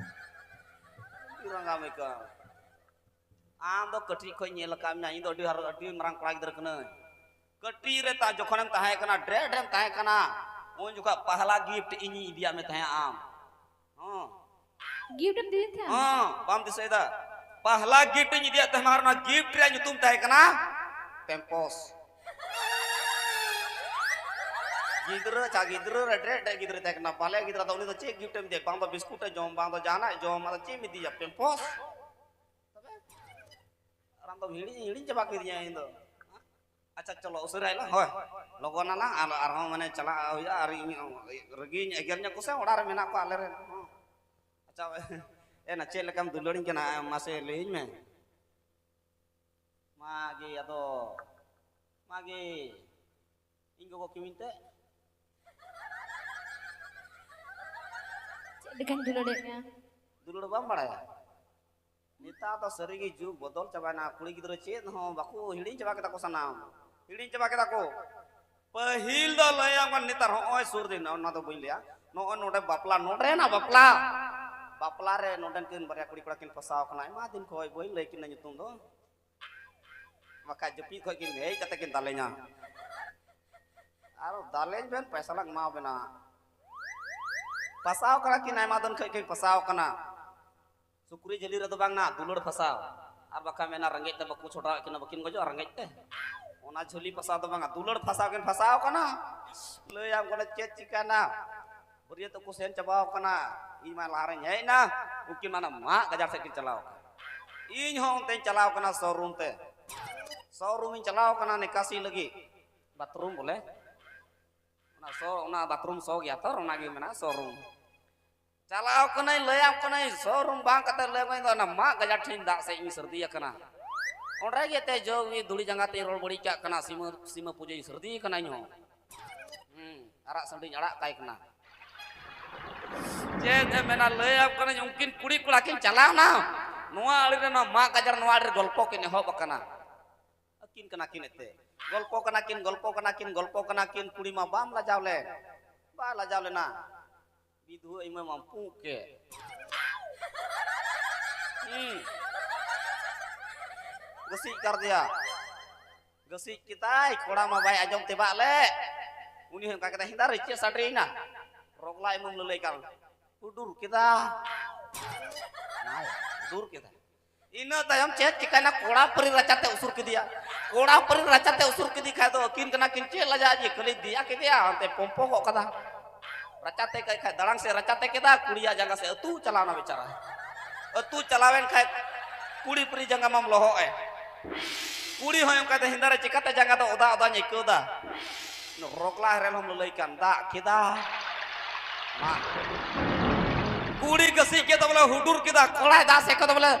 ᱨᱟᱸᱜᱟᱣ ᱢᱮ ᱠᱟ᱾ ᱟᱢ ᱫᱚ ᱠᱟᱹᱴᱤᱡ ᱠᱷᱚᱡ ᱧᱮᱞ ᱟᱠᱟᱫ ᱢᱮᱭᱟ, ᱤᱧ ᱫᱚ ᱟᱹᱰᱤ ᱦᱟᱨ-, ᱟᱹᱰᱤ ᱢᱟᱨᱟᱝ ᱠᱚᱲᱟ ᱜᱤᱫᱽᱨᱟᱹ ᱠᱟᱹᱱᱟᱹᱧ᱾ ᱠᱟᱹᱴᱤᱡ ᱨᱮ ᱛᱟ-, ᱡᱚᱠᱷᱚᱱᱮᱢ ᱛᱟᱦᱮᱸ ᱠᱟᱱᱟ, ᱰᱨᱮ ᱰᱨᱮᱢ ᱛᱟᱦᱮᱸ ᱠᱟᱱᱟ, ᱩᱱ ᱡᱚᱠᱷᱚᱱ ᱯᱟᱦᱞᱟ gift ᱤᱧᱤᱧ ᱤᱫᱤᱭᱟᱫ ᱢᱮ ᱛᱟᱦᱮᱸᱫ ᱟᱢ᱾ ᱦᱚᱸ᱾ Gift ᱮᱢ ᱤᱫᱤᱭᱟᱫ ᱛᱟᱦᱮᱸᱫ? ᱦᱚᱸ, ᱵᱟᱢ ᱫᱤᱥᱟᱹᱭᱮᱫᱟ? ᱯᱟᱦᱞᱟ gift ᱤᱧ ᱤᱫᱤᱭᱟᱫ ᱛᱟᱦᱮᱸᱫ, ᱟᱨ ᱚᱱᱟ gift ᱨᱮᱭᱟᱜ ᱧᱩᱛᱩᱢ ᱛᱟᱦᱮᱸ ᱠᱟᱱᱟ Pampers᱾ ᱜᱤᱫᱽᱨᱟᱹ, ᱪᱟ ᱜᱤᱫᱽᱨᱟᱹ ᱨᱮ ᱰᱨᱮ ᱰᱨᱮ ᱜᱤᱫᱽᱨᱟᱹ ᱛᱟᱦᱮᱸ ᱠᱟᱱᱟ, ᱵᱟᱞᱮ ᱜᱤᱫᱽᱨᱟᱹ ᱫᱚ ᱩᱱᱤ ᱫᱚ ᱪᱮᱫ gift ᱮᱢ ᱤᱫᱤᱭᱟ? ᱵᱟᱝ ᱫᱚ ᱵᱤᱥᱠᱩᱴ ᱮ ᱡᱚᱢ, ᱵᱟᱝ ᱫᱚ ᱡᱟᱦᱟᱱᱟᱜ ᱮ ᱡᱚᱢ, ᱟᱫᱚ ᱪᱮᱫ ᱮᱢ ᱤᱫᱤᱭᱟ? Pampers᱾ ᱛᱚᱵᱮ ᱟᱨ ᱟᱢ ᱫᱚᱢ ᱦᱤᱲᱤᱧ, ᱦᱤᱲᱤᱧ ᱪᱟᱵᱟ ᱠᱤᱫᱤᱧᱟ ᱤᱧ ᱫᱚ᱾ ᱟᱪᱪᱷᱟ, ᱪᱚᱞᱚ, ᱩᱥᱟᱹᱨᱟᱭ ᱞᱟᱝ᱾ ᱦᱳᱭ, ᱞᱚᱜᱚᱱ ᱟᱞᱟᱝ, ᱟᱨ, ᱟᱨᱦᱚᱸ, ᱢᱟᱱᱮ, ᱪᱟᱞᱟᱜ ᱦᱩᱭᱩᱜᱼᱟ᱾ ᱟᱨ ᱤᱧ ᱨᱟᱹᱜᱤᱧ ᱮᱜᱮᱨ ᱧᱚᱜ ᱠᱚᱥᱮ ᱚᱲᱟᱜ ᱨᱮ ᱢᱮᱱᱟᱜ ᱠᱚᱣᱟ ᱟᱞᱮ ᱨᱮᱱ ᱦᱚᱸ᱾ ᱟᱪᱪᱷᱟ, ᱮ, ᱱᱟ, ᱪᱮᱫ ᱞᱮᱠᱟᱢ ᱫᱩᱞᱟᱹᱲᱤᱧ ᱠᱟᱱᱟ, ᱢᱟᱥᱮ ᱞᱟᱹᱭᱟᱹᱧ ᱢᱮ᱾ ᱢᱟᱜᱮ, ᱟᱫᱚ, ᱢᱟᱜᱮ, ᱤᱧ ᱜᱚᱜᱚ ᱠᱤᱢᱤᱱ ᱛᱮ᱾ ᱪᱮᱫ ᱞᱮᱠᱟᱧ ᱫᱩᱞᱟᱹᱲᱮᱫ ᱢᱮᱭᱟ? ᱫᱩᱞᱟᱹᱲ ᱵᱟᱢ ᱵᱟᱲᱟᱭᱟ? ᱱᱮᱛᱟᱨ ᱫᱚ ᱥᱟᱹᱨᱤᱜᱮ ᱡᱩᱜᱽ ᱵᱚᱫᱚᱞ ᱪᱟᱵᱟᱭᱮᱱᱟ᱾ ᱠᱩᱲᱤ ᱜᱤᱫᱽᱨᱟᱹ ᱪᱮᱫ ᱦᱚᱸ ᱵᱟᱠᱚ, ᱦᱤᱲᱤᱧ ᱪᱟᱵᱟ ᱠᱮᱫᱟ ᱠᱚ ᱥᱟᱱᱟᱢ᱾ ᱦᱤᱲᱤᱧ ᱪᱟᱵᱟ ᱠᱮᱫᱟ ᱠᱚ᱾ ᱯᱟᱹᱦᱤᱞ ᱫᱚ ᱞᱟᱹᱭᱟᱢ ᱠᱟᱱ, ᱱᱮᱛᱟᱨ ᱦᱚᱸᱜᱼᱚᱭ ᱥᱩᱨ ᱫᱤᱱ, ᱚᱱᱟ ᱫᱚ ᱵᱟᱹᱧ ᱞᱟᱹᱭᱟ, ᱱᱚᱜᱼᱚᱭ ᱱᱚᱰᱮ ᱵᱟᱯᱞᱟ, ᱱᱚᱰᱮᱱᱟᱜ ᱵᱟᱯᱞᱟ, ᱵᱟᱯᱞᱟ ᱨᱮ ᱱᱚᱰᱮᱱ ᱠᱤᱱ ᱵᱟᱨᱭᱟ ᱠᱩᱲᱤ ᱠᱚᱲᱟ ᱠᱤᱱ ᱯᱷᱟᱥᱟᱣ ᱠᱟᱱᱟ᱾ ᱟᱭᱢᱟ ᱫᱤᱱ ᱠᱷᱚᱱ ᱵᱟᱹᱧ ᱞᱟᱹᱭ ᱠᱤᱱᱟ ᱧᱩᱛᱩᱢ ᱫᱚ, ᱵᱟᱠᱷᱟᱡ ᱡᱟᱹᱯᱤᱫ ᱠᱷᱚᱡ ᱠᱤᱱ ᱦᱮᱡ ᱠᱟᱛᱮ ᱠᱤᱱ ᱫᱟᱞᱮᱧᱟ᱾ ᱟᱨ ᱫᱟᱞᱮᱧ ᱵᱮᱱ, ᱯᱚᱭᱥᱟ ᱞᱟᱝ ᱮᱢᱟ ᱵᱮᱱᱟ᱾ ᱯᱷᱟᱥᱟᱣ ᱠᱟᱱᱟ ᱠᱤᱱ, ᱟᱭᱢᱟ ᱫᱤᱱ ᱠᱷᱚᱡ ᱠᱤᱱ ᱯᱷᱟᱥᱟᱣ ᱠᱟᱱᱟ᱾ ᱥᱩᱠᱨᱤ ᱡᱷᱟᱹᱞᱤ ᱨᱮᱫᱚ ᱵᱟᱝ ᱱᱟ, ᱫᱩᱞᱟᱹᱲ ᱯᱷᱟᱥᱟᱣ᱾ ᱟᱨ ᱵᱟᱠᱷᱟᱱ ᱢᱮᱱᱟ, ᱨᱮᱸᱜᱮᱡ ᱛᱮ ᱵᱟᱠᱚ ᱪᱷᱚᱰᱟᱣᱮᱫ ᱠᱤᱱᱟ, ᱵᱟᱹᱠᱤᱱ ᱜᱚᱡᱚᱜᱼᱟ ᱨᱮᱸᱜᱮᱡ ᱛᱮ᱾ ᱚᱱᱟ ᱡᱷᱟᱹᱞᱤ ᱯᱷᱟᱥᱟᱣ ᱫᱚ ᱵᱟᱝᱟ, ᱫᱩᱞᱟᱹᱲ ᱯᱷᱟᱥᱟᱣ ᱠᱤᱱ ᱯᱷᱟᱥᱟᱣ ᱠᱟᱱᱟ᱾ ᱞᱟᱹᱭᱟᱢ ᱠᱟᱱᱟ ᱪᱮᱫ ᱪᱤᱠᱟᱹᱱᱟ, ᱵᱟᱹᱨᱭᱟᱹᱛᱚᱜ ᱠᱚ ᱥᱮᱱ ᱪᱟᱵᱟᱣ ᱠᱟᱱᱟ᱾ ᱤᱧ ᱢᱟ ᱞᱟᱦᱟ ᱨᱮᱧ ᱦᱮᱡ ᱮᱱᱟ, ᱩᱱᱠᱤᱱ ᱢᱟ ᱚᱱᱟ ᱢᱟᱜ ᱜᱟᱡᱟᱲ ᱥᱮᱫ ᱠᱤᱱ ᱪᱟᱞᱟᱣ ᱠᱟᱱᱟ᱾ ᱤᱧ ᱦᱚᱸ ᱚᱱᱛᱮᱧ ᱪᱟᱞᱟᱣ ᱠᱟᱱᱟ ᱥᱳᱨᱩᱢ ᱛᱮ᱾ ᱥᱳᱨᱩᱢ ᱤᱧ ᱪᱟᱞᱟᱣ ᱠᱟᱱᱟ ᱱᱤᱠᱟᱥᱤ ᱞᱟᱹᱜᱤᱫ, ᱵᱟᱛᱷᱨᱩᱢ ᱵᱚᱞᱮ᱾ ᱚᱱᱟ ᱥᱚ, ᱚᱱᱟ ᱵᱟᱛᱷᱨᱩᱢ ᱥᱚ ᱜᱮᱭᱟ ᱛᱚ, ᱚᱱᱟᱜᱮ ᱢᱮᱱᱟᱜᱼᱟ ᱥᱳᱨᱩᱢ᱾ ᱪᱟᱞᱟᱣ ᱠᱟᱹᱱᱟᱹᱧ, ᱞᱟᱹᱭᱟᱢ ᱠᱟᱹᱱᱟᱹᱧ, ᱥᱳᱨᱩᱢ ᱵᱟᱝ ᱠᱟᱛᱮ ᱞᱟᱹᱭ ᱢᱮ, ᱫᱚ ᱚᱱᱟ ᱢᱟᱜ ᱜᱟᱡᱟᱲ ᱴᱷᱮᱱ ᱫᱟᱜ ᱥᱮᱫ ᱤᱧ ᱥᱟᱹᱨᱫᱤ ᱟᱠᱟᱱᱟ᱾ ᱚᱸᱰᱮ ᱜᱮ ᱛᱮ ᱡᱚ ᱜᱮ ᱫᱷᱩᱲᱤ ᱡᱟᱸᱜᱟ ᱛᱮᱧ ᱨᱚᱲ ᱵᱟᱹᱲᱤᱡ ᱠᱟᱜ ᱠᱟᱱᱟ, ᱥᱤᱢᱟᱹ, ᱥᱤᱢᱟᱹ ᱯᱩᱡᱟᱹᱧ ᱥᱟᱹᱨᱫᱤ ᱟᱠᱟᱱᱟ ᱤᱧ ᱦᱚᱸ᱾ ᱦᱩᱸ, ᱟᱨᱟᱜ ᱥᱟᱺᱰᱤᱧ ᱟᱲᱟᱜ ᱠᱟᱭ ᱠᱟᱱᱟ᱾ ᱪᱮᱫ ᱮ ᱢᱮᱱᱟ, ᱞᱟᱹᱭᱟᱢ ᱠᱟᱹᱱᱟᱹᱧ, ᱩᱱᱠᱤᱱ ᱠᱩᱲᱤ ᱠᱚᱲᱟ ᱠᱤᱱ ᱪᱟᱞᱟᱣᱱᱟ ᱱᱚᱣᱟ ᱟᱲᱮ ᱨᱮ, ᱱᱚᱣᱟ ᱢᱟᱜ ᱜᱟᱡᱟᱲ ᱱᱚᱣᱟ ᱟᱲᱮ ᱨᱮ ᱜᱚᱞᱯᱚ ᱠᱤᱱ ᱮᱦᱚᱵ ᱟᱠᱟᱱᱟ᱾ ᱟᱹᱠᱤᱱ ᱠᱟᱱᱟ ᱠᱤᱱ ᱮᱱᱛᱮ᱾ ᱜᱚᱞᱯᱚ ᱠᱟᱱᱟ ᱠᱤᱱ, ᱜᱚᱞᱯᱚ ᱠᱟᱱᱟ ᱠᱤᱱ, ᱜᱚᱞᱯᱚ ᱠᱟᱱᱟ ᱠᱤᱱ, ᱠᱩᱲᱤ ᱢᱟ ᱵᱟᱢ ᱞᱟᱡᱟᱣ ᱞᱮᱱ, ᱵᱟᱭ ᱞᱟᱡᱟᱣ ᱞᱮᱱᱟ᱾ ᱵᱤᱫᱷᱩᱣᱟᱹ ᱤᱢᱟᱹ ᱢᱟᱢ ᱯᱩᱸᱜ ᱠᱮᱫ᱾ ᱦᱩᱸ᱾ ᱜᱟᱹᱥᱤᱡ ᱠᱟᱨ ᱫᱮᱭᱟ᱾ ᱜᱟᱹᱥᱤᱡ ᱠᱮᱫᱟᱭ, ᱠᱚᱲᱟ ᱢᱟ ᱵᱟᱭ ᱟᱸᱡᱚᱢ ᱛᱮᱵᱟᱜ ᱞᱮ᱾ ᱩᱱᱤ ᱦᱚᱸ ᱚᱱᱠᱟ ᱠᱮᱫᱟ, ᱦᱮᱸᱫᱟ ᱨᱮ ᱪᱮᱫ ᱥᱟᱰᱮᱭᱮᱱᱟ? ᱨᱚᱜᱽᱞᱟ ᱮᱢᱚᱢ ᱞᱟᱹᱞᱟᱹᱭ ᱠᱟᱱ᱾ ᱦᱩᱰᱩᱨ ᱠᱮᱫᱟ᱾ ᱦᱩᱰᱩᱨ ᱠᱮᱫᱟ᱾ ᱤᱱᱟᱹ ᱛᱟᱭᱚᱢ ᱪᱮᱫ ᱪᱤᱠᱟᱹᱭᱱᱟ? ᱠᱚᱲᱟ ᱯᱟᱹᱨᱤ ᱨᱟᱪᱟᱛᱮ ᱩᱥᱩᱨ ᱠᱮᱫᱮᱭᱟ᱾ ᱠᱚᱲᱟ ᱯᱟᱹᱨᱤ ᱨᱟᱪᱟᱛᱮ ᱩᱥᱩᱨ ᱠᱮᱫᱮ ᱠᱷᱟᱡ ᱫᱚ ᱟᱹᱠᱤᱱ ᱠᱟᱱᱟ ᱠᱤᱱ ᱪᱮᱫ ᱞᱟᱡᱟᱜ ᱡᱮ ᱠᱷᱟᱹᱞᱤ ᱫᱮᱭᱟ ᱠᱮᱫᱮᱭᱟ, ᱚᱱᱛᱮ ᱯᱚᱢᱯᱚ ᱜᱚᱜ ᱠᱟᱫᱟ᱾ ᱨᱟᱪᱟᱛᱮ ᱠᱟᱡ ᱠᱷᱟᱡ ᱫᱟᱲᱟᱝ ᱥᱮᱫ ᱨᱟᱪᱟᱛᱮ ᱠᱮᱫᱟ, ᱠᱩᱲᱤᱭᱟᱜ ᱡᱟᱸᱜᱟ ᱥᱮᱫ ᱟᱹᱛᱩ ᱪᱟᱞᱟᱣᱱᱟ ᱵᱮᱪᱟᱨᱟ᱾ ᱟᱹᱛᱩ ᱪᱟᱞᱟᱣᱮᱱ ᱠᱷᱟᱡ ᱠᱩᱲᱤ ᱯᱟᱹᱨᱤ ᱡᱟᱸᱜᱟ ᱢᱟᱢ ᱞᱚᱦᱚᱫ ᱮ᱾ ᱠᱩᱲᱤ ᱦᱚᱸ ᱚᱱᱠᱟᱛᱮ ᱦᱮᱸᱫᱟ ᱨᱮ ᱪᱤᱠᱟᱛᱮ ᱡᱟᱸᱜᱟ ᱫᱚ ᱚᱫᱟ ᱚᱫᱟᱧ ᱟᱹᱭᱠᱟᱹᱣ ᱫᱟ᱾ ᱨᱚᱜᱽᱞᱟ ᱦᱮᱨᱮᱞ ᱦᱚᱸᱢ ᱞᱟᱹᱞᱟᱹᱭ ᱠᱟᱱ, ᱫᱟᱜ ᱠᱮᱫᱟ᱾ ᱢᱟ᱾ ᱠᱩᱲᱤ ᱜᱟᱹᱥᱤᱡ ᱠᱮᱫ ᱫᱚ ᱵᱚᱞᱮ ᱦᱩᱰᱩᱨ ᱠᱮᱫᱟ, ᱠᱚᱲᱟᱭ ᱫᱟᱜ ᱥᱮᱫ ᱠᱷᱚᱱ ᱫᱚ ᱵᱚᱞᱮ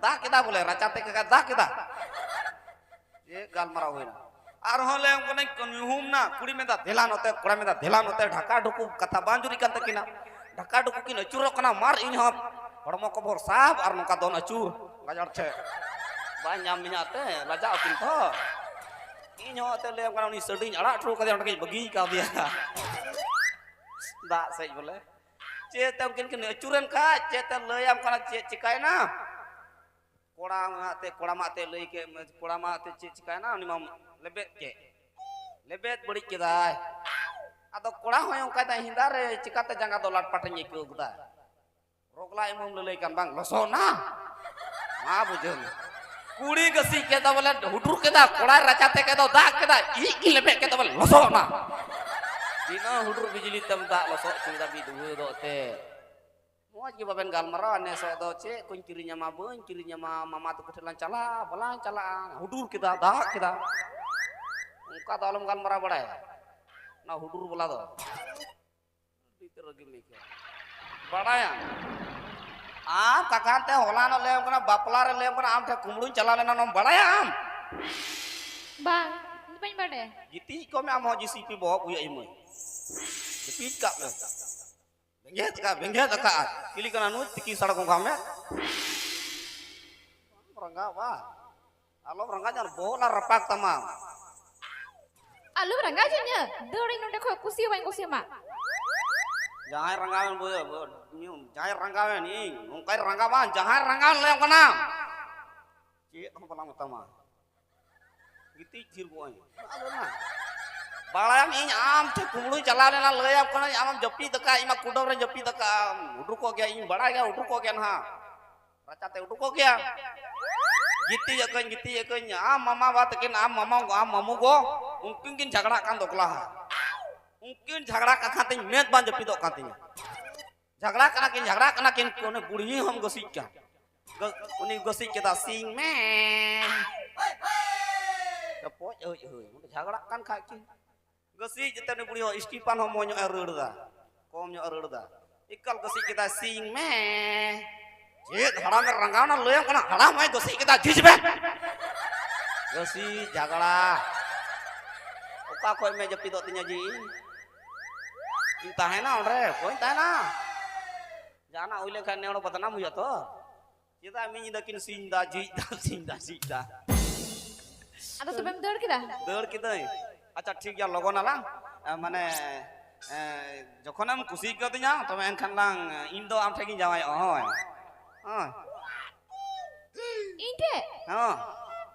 ᱫᱟᱜ ᱠᱮᱫᱟ, ᱵᱚᱞᱮ ᱨᱟᱪᱟ ᱛᱮ ᱠᱟᱠᱟ ᱫᱟᱜ ᱠᱮᱫᱟ᱾ ᱪᱮᱫ ᱜᱟᱞᱢᱟᱨᱟᱣ ᱦᱩᱭᱱᱟ? ᱟᱨᱦᱚᱸ ᱞᱮ ᱚᱱᱠᱟᱱᱟᱧ ᱧᱩᱦᱩᱢ ᱱᱟ, ᱠᱩᱲᱤ ᱢᱮᱱᱫᱟ ᱫᱮᱞᱟ ᱱᱚᱛᱮ, ᱠᱚᱲᱟ ᱢᱮᱱᱫᱟ ᱫᱮᱞᱟ ᱱᱚᱛᱮ, ᱰᱷᱟᱠᱟ ᱰᱷᱩᱠᱩ ᱠᱟᱛᱷᱟ ᱵᱟᱝ ᱡᱩᱨᱤ ᱠᱟᱱ ᱛᱟᱹᱠᱤᱱᱟ᱾ ᱰᱷᱟᱠᱟ ᱰᱷᱩᱠᱩ ᱠᱤᱱ ᱟᱹᱪᱩᱨᱚᱜ ᱠᱟᱱᱟ, ᱢᱟᱨ ᱤᱧ ᱦᱚᱸ ᱦᱚᱲᱢᱚ ᱠᱚ ᱵᱷᱚᱨ ᱥᱟᱵ ᱟᱨ ᱱᱚᱝᱠᱟ ᱫᱚᱱ ᱟᱹᱪᱩᱨ ᱜᱟᱡᱟᱲ ᱴᱷᱮᱡ᱾ ᱵᱟᱝ ᱧᱟᱢ ᱢᱮᱧᱟ ᱛᱮ ᱞᱟᱡᱟᱜ ᱟᱹᱠᱤᱱ ᱛᱚ᱾ ᱤᱧ ᱦᱚᱸ ᱮᱱᱛᱮ ᱞᱟᱹᱭᱟᱢ ᱠᱟᱱᱟ, ᱩᱱᱤ ᱥᱟᱹᱰᱤᱧ ᱟᱲᱟᱜ ᱦᱚᱴᱚ ᱠᱟᱫᱮᱭᱟ, ᱚᱸᱰᱮ ᱜᱤᱧ ᱵᱟᱹᱜᱤ ᱠᱟᱣᱫᱮᱭᱟ᱾ ᱫᱟᱜ ᱥᱮᱫ ᱵᱚᱞᱮ᱾ ᱪᱮᱫ ᱛᱮ ᱩᱱᱠᱤᱱ ᱠᱤᱱ ᱟᱹᱪᱩᱨᱮᱱ ᱠᱷᱟᱡ, ᱪᱮᱫ ᱛᱮ ᱞᱟᱹᱭᱟᱢ ᱠᱟᱱᱟ, ᱪᱮᱫ ᱪᱤᱠᱟᱭᱮᱱᱟ? ᱠᱚᱲᱟ ᱢᱟ ᱛᱮ, ᱠᱚᱲᱟ ᱢᱟ ᱛᱮ ᱞᱟᱹᱭ ᱠᱮᱫ, ᱠᱚᱲᱟ ᱢᱟ ᱛᱮ ᱪᱮᱫ ᱪᱤᱠᱟᱭᱮᱱᱟ? ᱩᱱᱤ ᱢᱟ ᱞᱮᱵᱮᱫ ᱠᱮᱫ, ᱞᱮᱵᱮᱫ ᱵᱟᱹᱲᱤᱡ ᱠᱮᱫᱟᱭ᱾ ᱟᱫᱚ ᱠᱚᱲᱟ ᱦᱚᱸᱭ ᱚᱱᱠᱟᱭ ᱫᱟ, ᱦᱮᱸᱫᱟ ᱨᱮ ᱪᱤᱠᱟᱛᱮ ᱡᱟᱸᱜᱟ ᱫᱚ ᱞᱟᱴᱯᱟᱴ ᱤᱧ ᱟᱹᱭᱠᱟᱹᱣ ᱠᱮᱫᱟ? ᱨᱚᱜᱽᱞᱟ ᱮᱢᱚᱢ ᱞᱟᱹᱞᱟᱹᱭ ᱠᱟᱱ ᱵᱟᱝ ᱞᱚᱥᱚᱫ ᱱᱟ? ᱢᱟ ᱵᱩᱡᱷᱟᱹᱣ ᱢᱮ᱾ ᱠᱩᱲᱤ ᱜᱟᱹᱥᱤᱡ ᱠᱮᱫᱟ ᱵᱚᱞᱮ ᱦᱩᱰᱩᱨ ᱠᱮᱫᱟ, ᱠᱚᱲᱟᱭ ᱨᱟᱪᱟ ᱛᱮ ᱠᱮᱫ ᱫᱚ ᱫᱟᱜ ᱠᱮᱫᱟ, ᱤᱡ ᱜᱮ ᱞᱮᱵᱮᱫ ᱠᱮᱫ ᱫᱚ ᱵᱚᱞᱮ ᱞᱚᱥᱚᱫ ᱱᱟ᱾ ᱵᱤᱱᱟᱹ ᱦᱩᱰᱩᱨ ᱵᱤᱡᱽᱞᱤ ᱛᱮᱢ ᱫᱟᱜ ᱞᱚᱥᱚᱫ ᱦᱚᱪᱚᱭᱮᱫᱟ ᱢᱤᱫ ᱫᱷᱩᱣᱟᱹ ᱫᱚ ᱮᱱᱛᱮ᱾ ᱢᱚᱡᱽ ᱜᱮ ᱵᱟᱵᱮᱱ ᱜᱟᱞᱢᱟᱨᱟᱣᱟ, ᱱᱮᱥᱚᱜ ᱫᱚ ᱪᱮᱫ ᱠᱚᱧ ᱠᱤᱨᱤᱧ ᱟᱢᱟ, ᱵᱟᱹᱧ ᱠᱤᱨᱤᱧ ᱟᱢᱟ, ᱢᱟᱢᱟ ᱛᱟᱠᱚ ᱴᱷᱮᱱ ᱞᱟᱝ ᱪᱟᱞᱟᱜᱼᱟ, ᱵᱟᱞᱟᱝ ᱪᱟᱞᱟᱜᱼᱟ, ᱦᱩᱰᱩᱨ ᱠᱮᱫᱟ, ᱫᱟᱜ ᱠᱮᱫᱟ, ᱚᱱᱠᱟ ᱫᱚ ᱟᱞᱚᱢ ᱜᱟᱞᱢᱟᱨᱟᱣ ᱵᱟᱲᱟᱭᱟ᱾ ᱚᱱᱟ ᱦᱩᱰᱩᱨ ᱵᱟᱞᱟ ᱫᱚ ᱟᱹᱰᱤ ᱩᱛᱟᱹᱨ ᱨᱟᱹᱜᱤᱢ ᱟᱹᱭᱠᱟᱹᱣᱟ᱾ ᱵᱟᱲᱟᱭᱟᱢ, ᱟᱢ ᱠᱟᱠᱷᱟᱱ ᱛᱮ ᱦᱚᱞᱟᱱᱚᱜ ᱞᱟᱹᱭᱟᱢ ᱠᱟᱱᱟ, ᱵᱟᱯᱞᱟ ᱨᱮ ᱞᱟᱹᱭᱟᱢ ᱠᱟᱱᱟ, ᱟᱢ ᱴᱷᱮᱱ ᱠᱩᱢᱵᱽᱲᱩᱧ ᱪᱟᱞᱟᱣ ᱞᱮᱱᱟ, ᱱᱚᱣᱟᱢ ᱵᱟᱲᱟᱭᱟ ᱟᱢ? ᱵᱟᱝ, ᱤᱧ ᱫᱚ ᱵᱟᱹᱧ ᱵᱟᱰᱟᱭᱟ᱾ ᱜᱤᱛᱤᱡ ᱠᱚᱜ ᱢᱮ ᱟᱢ ᱦᱚᱸ, ᱡᱤ ᱥᱤ ᱯᱤ ᱵᱚᱦᱚᱜ ᱩᱭᱟᱹ ᱤᱢᱟᱹᱧ᱾ ᱡᱟᱹᱯᱤᱫ ᱠᱟᱜ ᱢᱮ᱾ ᱵᱮᱸᱜᱮᱫ ᱠᱟᱜ, ᱵᱮᱸᱜᱮᱫ ᱟᱠᱟᱫ᱾ ᱪᱤᱞᱤ ᱠᱟᱱᱟ ᱱᱩᱭ? ᱛᱤᱠᱤ ᱥᱟᱲ ᱜᱚᱸᱜᱷᱟ ᱢᱮ᱾ ᱨᱟᱸᱜᱟᱣ ᱵᱟ᱾ ᱟᱞᱚᱢ ᱨᱟᱸᱜᱟᱣ ᱧᱚᱜ, ᱵᱚᱦᱚᱜ ᱞᱟᱝ ᱨᱟᱯᱟᱜ ᱛᱟᱢᱟ᱾ ᱟᱞᱚᱢ ᱨᱟᱸᱜᱟᱣ ᱦᱚᱪᱚᱧᱟ᱾ ᱫᱟᱹᱲᱟᱹᱧ ᱱᱚᱸᱰᱮ ᱠᱷᱚᱡ, ᱠᱩᱥᱤ ᱦᱚᱸ ᱵᱟᱹᱧ ᱠᱩᱥᱤ ᱟᱢᱟ᱾ ᱡᱟᱦᱟᱸᱭ ᱨᱟᱸᱜᱟᱣᱮᱱ ᱵᱚᱭᱦᱟ, ᱡᱟᱦᱟᱸᱭ ᱨᱟᱸᱜᱟᱣᱮᱱ, ᱤᱧ ᱱᱚᱝᱠᱟᱭ ᱨᱟᱸᱜᱟᱣᱟ, ᱡᱟᱦᱟᱸᱭ ᱨᱟᱸᱜᱟᱣᱮᱱ ᱞᱟᱹᱭᱟᱢ ᱠᱟᱱᱟ᱾ ᱪᱮᱫ ᱦᱚᱸ ᱵᱟᱞᱟᱝ ᱢᱮᱛᱟᱢᱟ᱾ ᱜᱤᱛᱤᱡ ᱛᱷᱤᱨ ᱠᱚᱜ ᱟᱹᱧ᱾ ᱟᱞᱚ ᱱᱟ᱾ ᱵᱟᱲᱟᱭᱟᱢ, ᱤᱧ ᱟᱢ ᱴᱷᱮᱱ ᱠᱩᱢᱵᱽᱲᱩᱧ ᱪᱟᱞᱟᱣ ᱞᱮᱱᱟ, ᱞᱟᱹᱭᱟᱢ ᱠᱟᱹᱱᱟᱹᱧ, ᱟᱢᱮᱢ ᱡᱟᱹᱯᱤᱫ ᱟᱠᱟᱫ, ᱤᱧ ᱢᱟ ᱠᱩᱰᱟᱹᱢ ᱨᱮ ᱡᱟᱹᱯᱤᱫ ᱟᱠᱟᱫ, ᱩᱰᱩᱠᱚᱜ ᱜᱮᱭᱟ, ᱤᱧ ᱵᱟᱲᱟᱭ ᱜᱮᱭᱟ, ᱩᱰᱩᱠᱚᱜ ᱜᱮᱭᱟ ᱱᱟᱦᱟᱜ᱾ ᱨᱟᱪᱟᱛᱮ ᱩᱰᱩᱠᱚᱜ ᱜᱮᱭᱟ᱾ ᱜᱤᱛᱤᱡ ᱟᱠᱟᱹᱧ, ᱜᱤᱛᱤᱡ ᱟᱠᱟᱹᱧ, ᱟᱢ ᱢᱟᱢᱟ ᱵᱟ ᱛᱟᱹᱠᱤᱱ, ᱟᱢ ᱢᱟᱢᱟ, ᱟᱢ ᱢᱟᱢᱩ ᱜᱚ, ᱩᱱᱠᱤᱱ ᱠᱤᱱ ᱡᱷᱟᱜᱽᱲᱟᱜ ᱠᱟᱱ ᱫᱚ ᱮᱠᱞᱟ᱾ ᱩᱱᱠᱤᱱ ᱡᱷᱟᱜᱽᱲᱟ ᱠᱟᱛᱷᱟ ᱛᱤᱧ ᱢᱮᱫ ᱵᱟᱝ ᱡᱟᱹᱯᱤᱫᱚᱜ ᱠᱟᱱ ᱛᱤᱧᱟ᱾ ᱡᱷᱟᱜᱽᱲᱟ ᱠᱟᱱᱟ ᱠᱤᱱ, ᱡᱷᱟᱜᱽᱲᱟ ᱠᱟᱱᱟ ᱠᱤᱱ, ᱩᱱᱤ ᱵᱩᱲᱦᱤ ᱦᱚᱸᱢ ᱜᱚᱥᱤᱡ ᱠᱟᱱ᱾ ᱜᱚ-, ᱩᱱᱤ ᱜᱚᱥᱤᱡ ᱠᱮᱫᱟ, ᱥᱤᱝ ᱢᱮ᱾ ᱯᱚᱡ ᱦᱩᱭ ᱦᱩᱭ, ᱡᱷᱟᱜᱽᱲᱟᱜ ᱠᱟᱱ ᱠᱷᱟᱡ ᱠᱤᱱ᱾ ᱜᱟᱹᱥᱤᱡ ᱡᱮᱛᱮ ᱩᱱᱤ ᱵᱩᱲᱦᱤ ᱦᱚᱸ, ᱥᱴᱤᱯᱷᱟᱱ ᱦᱚᱸ ᱢᱚᱡᱽ ᱧᱚᱜ ᱮ ᱨᱟᱹᱲ ᱮᱫᱟ, ᱠᱚᱢ ᱧᱚᱜ ᱮ ᱨᱟᱹᱲ ᱮᱫᱟ᱾ ᱮᱠᱟᱞ ᱜᱟᱹᱥᱤᱡ ᱠᱮᱫᱟᱭ, "ᱥᱤᱝ ᱢᱮ!" ᱪᱮᱫ ᱦᱟᱲᱟᱢᱮ ᱨᱟᱸᱜᱟᱣᱱᱟ, ᱞᱟᱹᱭᱟᱢ ᱠᱟᱱᱟ, ᱦᱟᱲᱟᱢ ᱦᱚᱸᱭ ᱜᱟᱹᱥᱤᱡ ᱠᱮᱫᱟ, ᱡᱷᱤᱡ ᱢᱮ! ᱜᱟᱹᱥᱤᱡ ᱡᱷᱟᱜᱽᱲᱟ᱾ ᱚᱠᱟ ᱠᱷᱚᱡ ᱢᱮ ᱡᱟᱹᱯᱤᱫᱚᱜ ᱛᱤᱧᱟ ᱡᱤ? ᱤᱧ ᱛᱟᱦᱮᱱᱟ ᱚᱸᱰᱮ, ᱵᱟᱹᱧ ᱛᱟᱦᱮᱱᱟ᱾ ᱡᱟᱦᱟᱱᱟᱜ ᱦᱩᱭ ᱞᱮᱱᱠᱷᱟᱱ ᱱᱮ ᱦᱚᱲ ᱵᱚᱫᱱᱟᱢ ᱦᱩᱭᱩᱜᱼᱟ ᱛᱚ᱾ ᱪᱮᱫᱟᱜ ᱢᱤᱫ ᱧᱤᱫᱟᱹ ᱠᱤᱱ ᱥᱤᱧ ᱫᱟ, ᱡᱷᱤᱡ ᱫᱟ, ᱥᱤᱧ ᱫᱟ, ᱡᱷᱤᱡ ᱫᱟ? ᱟᱫᱚ ᱛᱚᱵᱮᱢ ᱫᱟᱹᱲ ᱠᱮᱫᱟ? ᱫᱟᱹᱲ ᱠᱤᱫᱟᱹᱧ᱾ ᱟᱪᱪᱷᱟ, ᱴᱷᱤᱠ ᱜᱮᱭᱟ, ᱞᱚᱜᱚᱱ ᱟᱞᱟᱝ᱾ ᱮ, ᱢᱟᱱᱮ, ᱮ, ᱡᱚᱠᱷᱚᱱᱮᱢ ᱠᱩᱥᱤ ᱠᱟᱹᱫᱤᱧᱟ, ᱛᱚᱵᱮ ᱮᱱᱠᱷᱟᱱ ᱞᱟᱝ, ᱤᱧ ᱫᱚ ᱟᱢ ᱴᱷᱮᱱ ᱜᱤᱧ ᱡᱟᱶᱟᱭᱚᱜᱼᱟ, ᱦᱳᱭ᱾ ᱦᱳᱭ᱾ ᱤᱧ ᱴᱷᱮᱡ? ᱦᱚᱸ᱾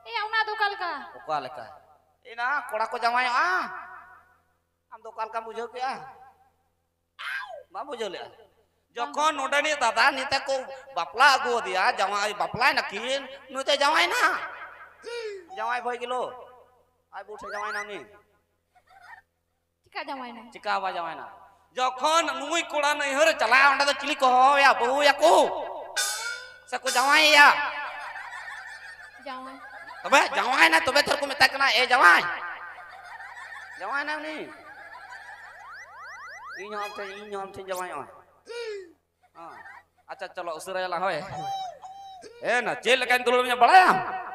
ᱮᱭᱟ, ᱚᱱᱟ ᱫᱚ ᱚᱠᱟ ᱞᱮᱠᱟ? ᱚᱠᱟ ᱞᱮᱠᱟ? ᱮᱱᱟ, ᱠᱚᱲᱟ ᱠᱚ ᱡᱟᱶᱟᱭᱚᱜᱼᱟ᱾ ᱟᱢ ᱫᱚ ᱚᱠᱟ ᱞᱮᱠᱟᱢ ᱵᱩᱡᱷᱟᱹᱣ ᱠᱮᱜᱼᱟ? ᱵᱟᱢ ᱵᱩᱡᱷᱟᱹᱣ ᱞᱮᱜᱼᱟ? ᱡᱚᱠᱷᱚᱱ ᱱᱚᱰᱮᱱᱤᱡ ᱫᱟᱫᱟ ᱱᱤᱛᱮ ᱠᱚ ᱵᱟᱯᱞᱟ ᱟᱹᱜᱩ ᱟᱫᱮᱭᱟ, ᱡᱟᱶᱟᱭ ᱵᱟᱯᱞᱟᱭ ᱱᱟᱹᱠᱤᱱ, ᱱᱩᱭ ᱫᱚ ᱡᱟᱶᱟᱭᱱᱟ᱾ ᱡᱟᱶᱟᱭ ᱵᱷᱟᱹᱭ ᱜᱮᱞᱳ᱾ ᱟᱡ ᱵᱩ ᱴᱷᱮᱱ ᱡᱟᱶᱟᱭᱱᱟ ᱩᱱᱤ᱾ ᱪᱤᱠᱟ ᱡᱟᱶᱟᱭᱱᱟ? ᱪᱤᱠᱟ ᱵᱟ ᱡᱟᱶᱟᱭᱱᱟ? ᱡᱚᱠᱷᱚᱱ ᱱᱩᱭ ᱠᱚᱲᱟ ᱱᱟᱹᱭᱦᱟᱹᱨ ᱮ ᱪᱟᱞᱟᱜᱼᱟ, ᱚᱸᱰᱮ ᱫᱚ ᱪᱤᱞᱤ ᱠᱚ ᱦᱚᱦᱚᱣᱟᱭᱟ? ᱵᱟᱹᱦᱩᱭᱟᱠᱚ ᱥᱮ ᱠᱚ ᱡᱟᱶᱟᱭᱮᱭᱟ? ᱡᱟᱶᱟᱭ᱾ ᱛᱚᱵᱮ ᱡᱟᱶᱟᱭᱱᱟ, ᱛᱚᱵᱮ ᱛᱚ ᱠᱚ ᱢᱮᱛᱟᱭ ᱠᱟᱱᱟ, "ᱮ ᱡᱟᱶᱟᱭ, ᱡᱟᱶᱟᱭᱱᱟ ᱩᱱᱤ, ᱤᱧ ᱦᱚᱸ ᱟᱢ ᱴᱷᱮᱱ, ᱤᱧ ᱦᱚᱸ ᱟᱢ ᱴᱷᱮᱱ ᱡᱟᱶᱟᱭᱚᱜᱼᱟ᱾" ᱦᱚᱸ᱾ ᱟᱪᱪᱷᱟ, ᱪᱚᱞᱚ ᱩᱥᱟᱹᱨᱟᱭᱟᱞᱟᱝ, ᱦᱳᱭ᱾ ᱮ ᱱᱟ, ᱪᱮᱫ ᱞᱮᱠᱟᱧ ᱫᱩᱞᱟᱹᱲ ᱢᱮᱭᱟ ᱵᱟᱲᱟᱭᱟᱢ?